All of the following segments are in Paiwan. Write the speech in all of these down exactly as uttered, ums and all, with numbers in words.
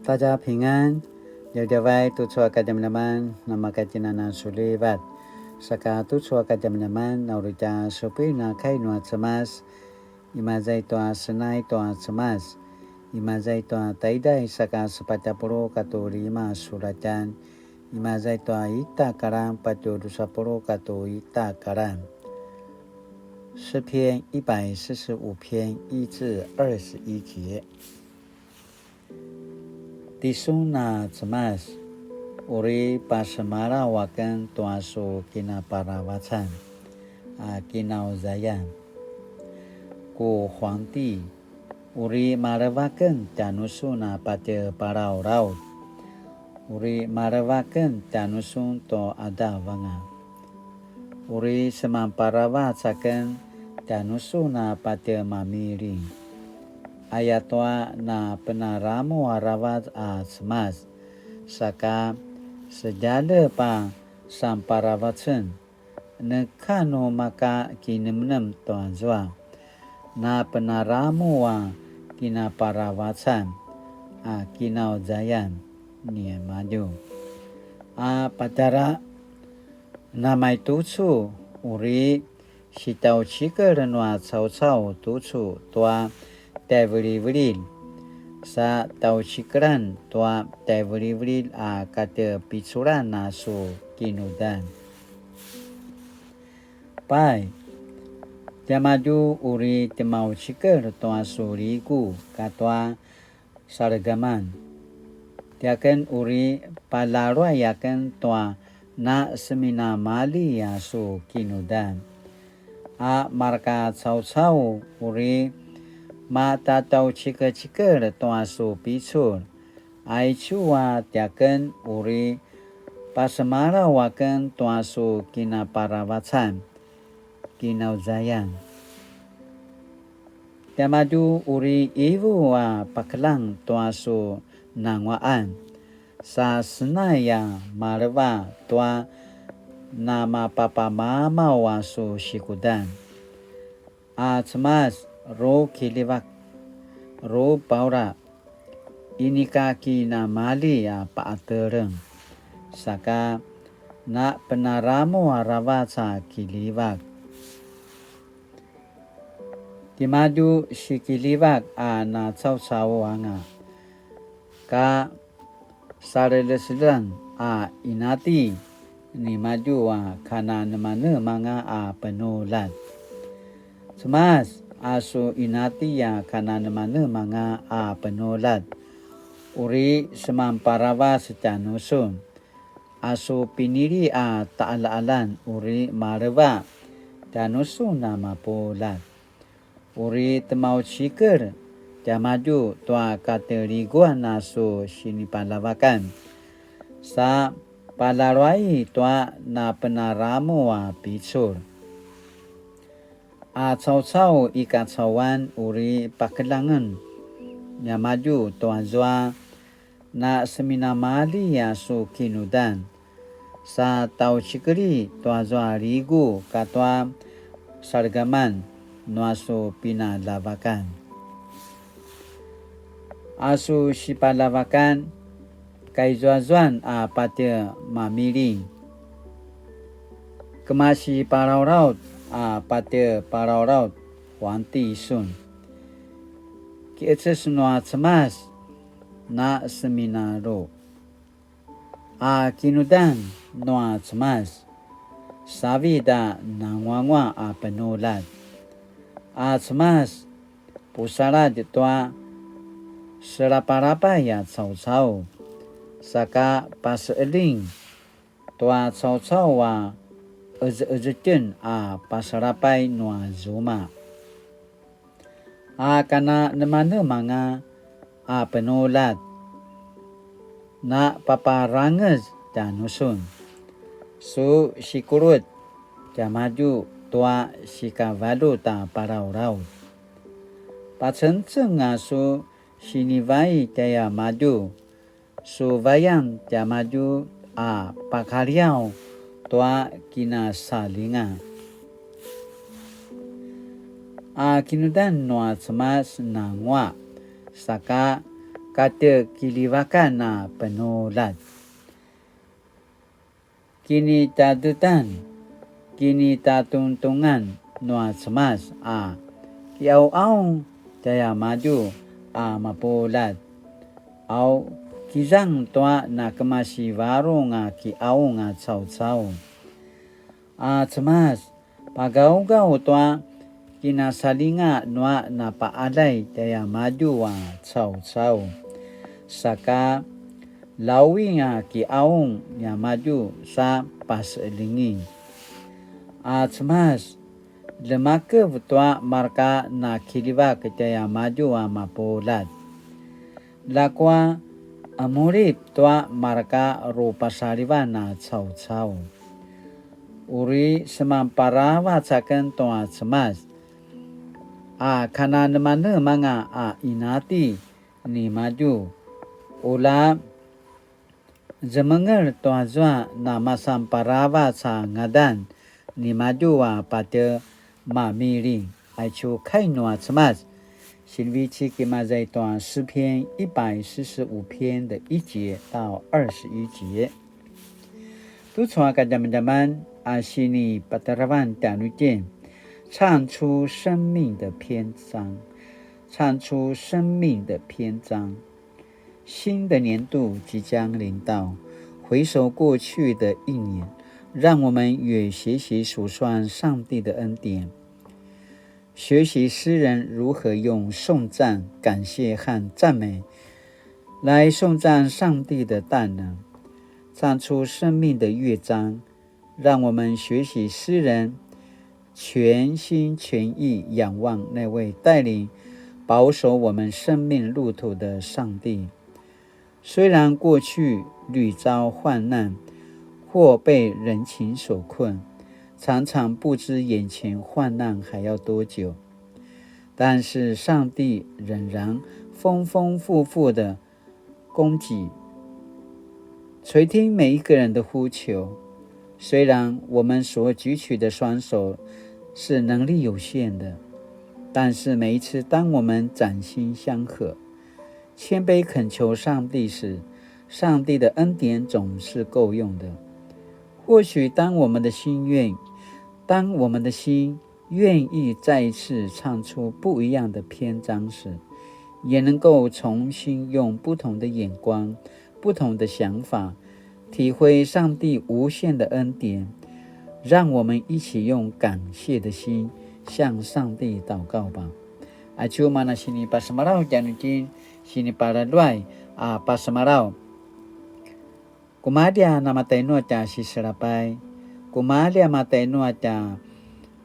大家平安, djavadjavay tucu a kadjamadjaman, namakatjinana sulivat. Saka tucu a kadjamadjaman, na uri tja supin a kai nua Cemas, imaza i tua senai tua Cemas, imaza i tua taiday saka sepatj a puluq katua lima sulatjan, imaza i tua ita karan patje drusa puluq katua ita karan. 诗篇一百四十五篇一至二十一节。 Tisun a Cemas, uri pasemalaw aken tua su kinaparavacan a kinauzayan. Ku Huangti, uri maleva aken tjanusun a patje palalaut. Uri maleva aken tjanusun tu qadaw anga. Uri semanparavac aken tjanusun a patje mamiling. Ayatua na penaramu aravac a Cemas, saka sedjalep a sanparavacen, neka nu maka kinemnem tua zua, na penaramu a kinaparavacan a kinauzayan niamadju. A patjara namaitucu uri sitjaucikel nua caucau tucu tua tjaivilivililj, sa tjaucikelan tua tjaivilivililj a katjepiculan a su kinudan. Pai, tiamadju uri tjemaucikel tua su ligu katua salegaman. Tiaken uri palaluay aken tua na seminamalji a su kinudan. A marka caucau uri matatjaucikecikel tua su picul. Aicu a tiaken uri pasemalaw aken tua su kinaparavacan, kinauzayan. Tiamadju uri ivu a pakeljang tua su nanguaqan, sa senai a maleva tua namapapamamaw a su sikudan. A Cemas, ru kiljivak, ru paura, inika kinamalji a paqateleng, saka na penaramu aravac a kiljivak. Timadju sikiljivak a nacaucau anga, ka saleleselan a inati nimadju a kananemanemanga a penuljat. Cemas, a su inati a kananemanemanga a penuljat, uri semanparavac tjanusun. A su pinili a taqaljaqaljan uri maleva tjanusun a mapuljat. Uri tjemaucikel tiamadju tua kateliguan a su sinipaljavakan, sa palaluay tua napenaramu a picul. A caucau i kacauan uri pakeljangen niamadju tua zua na seminamalji a su kinudan, sa tjaucikeli tua zua ligu katua salegaman nua su pinaljavakan. A su sipaljavakan, kaizuazuan a patje mamiling, kemasi palaulaut a patje palaulaut, Huangti sun. Kiqeces nua Cemas, na seminalu. A kinudan nua Cemas, savid a nanguanguaq a penuljat. A Cemas, pusaladj tua selapalapay a caucau, saka paseqeljing tua caucau a qezeqezetjen a pasalapay nua zuma. A kananemanemanga a penuljat, na paparangez tjanusun. Su sikulut tiamadju tua sikavaljut a palaulaut. Pacengceng a su sinivai tjaiamadju, su vayan tiamadju a pakaliaw tua kinasalinga. A kinudan nua Cemas nanguaq, saka katekiljivakan a penuljat. Kinitadetan, kinitatungtungan nua Cemas a kiqauqaung tjaiamadju a mapuljat. Au kizang tua nakemasi varung a kiqaung a caucau. A Cemas, pagaugaw tua kinasalinga nua napaqaljay tjaiamadju a caucau. Saka lawing a kiqaung niamadju sa paseljingi. A Cemas, ljemakev tua marka nakiljivak tjaiamadju a mapuljat. Ljakua, qemulip tua marka rupasalivan a caucau. Uri semanparavac aken tua Cemas a kananemanemanga a qinati nimadju. Ula zemengel tuazua namasanparavac a ngadan nimadju a patje mamiling. Aicu kai nua Cemas, sinivecik imaza i tua 诗篇一百四十五篇的一节到二十一节. Tucu a kadjamadjaman a sinipataravan tjanuitjen, 唱出生命的篇章, 唱出生命的篇章。新的年度即将临到，回首过去的一年，让我们也学习数算上帝的恩典，学习诗人如何用颂赞、感谢和赞美来颂赞上帝的大能，唱出生命的乐章。让我们学习诗人全心全意仰望那位带领、保守我们生命路途的上帝。虽然过去屡遭患难，或被人情所困，常常不知眼前患难还要多久，但是上帝仍然丰丰富富的供给，垂听每一个人的呼求。虽然我们所举起的双手是能力有限的，但是每一次当我们展心相合，谦卑恳求上帝时，上帝的恩典总是够用的。或许当我们的心愿，当我们的心愿意再一次唱出不一样的篇章时，也能够重新用不同的眼光、不同的想法，体会上帝无限的恩典。让我们一起用感谢的心向上帝祷告吧。Acu mana sinipasemalaw tjanuitjen, sinipalaluay a pasemalaw. Kumalji a namatainu a tja siselapay, kumalji a matainu a tja,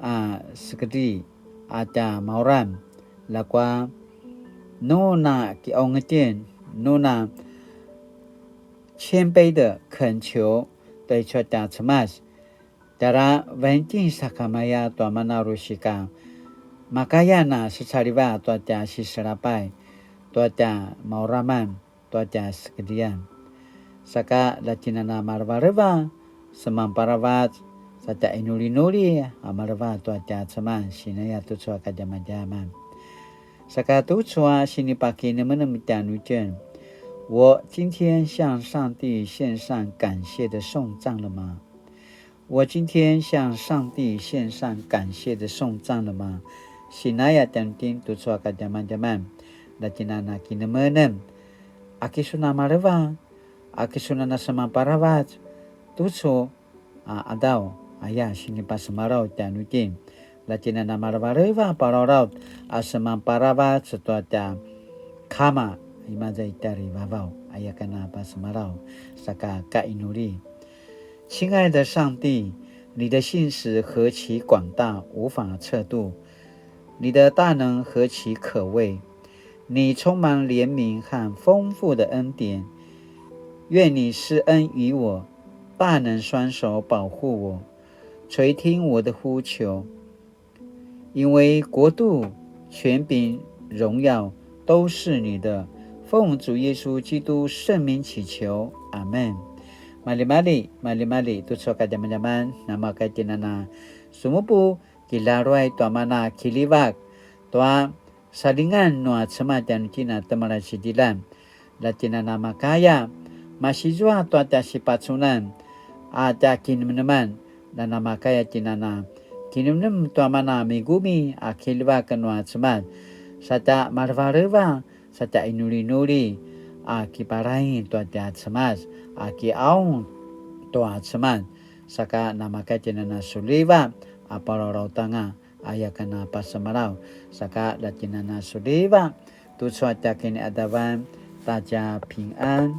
a, sekedri a tja mauram, ljakua nu na kiqaungetjen, nu na 谦卑的恳求 taicu a tja Cemas. Tjara vaintjin sakamaya tua mana rusika, makaya na secaliva tua tja siselapay, tua tja mauraman, tua tja sekedrian. Saka la tjinana malevaleva, semanparavac, sa tja inulinuli a maleva tua tja Cemas, sinaya tucu a kadjamadjaman. Saka tucu a sinipakinemenem tjanuitjen, 我今天向上帝献上感谢的颂赞了吗？我今天向上帝献上感谢的颂赞了吗？Sinaya tjanuitjen tucu a kadjamadjaman, la tjinana kinemenem, aki su na maleva, aki su na semanparavac, tucu a qadaw, aya sinipasemalaw tjanuitjen. La tjinana malevaleva palalaut a semanparavac tua tja Kama, imaza i tjarivavaw, aya kana pasemalaw, saka kainuli. 亲爱的上帝，你的信实何其广大，无法测度。 你的大能何其可畏！你充满怜悯和丰富的恩典。愿你施恩于我，大能双手保护我，垂听我的呼求，因为国度、权柄、荣耀都是你的。奉主耶稣基督圣名祈求，阿门。Maljimalji, maljimalji, tucu a kadjamadjaman, namakaitjinana sumupu kilaruay tua mana kiljivak tua salingan nua Cemas tjanuitjen a temala sidilan. la tjinana makaya, masizua tua tja sipacunan, a tja kinemneman, la namakaya tjinana kinemnem tua mana migumi a kiljivak nua Cemas, sa tja malevaleva, sa tja inulinuli a kiparaing tua tja Cemas, a kiaung tua Cemas, saka namakaya tjinana suliva a palalautanga, aya kana pasemalaw, saka la tjinana suliva, tucu a tja kiniadavan, ta tja pingan,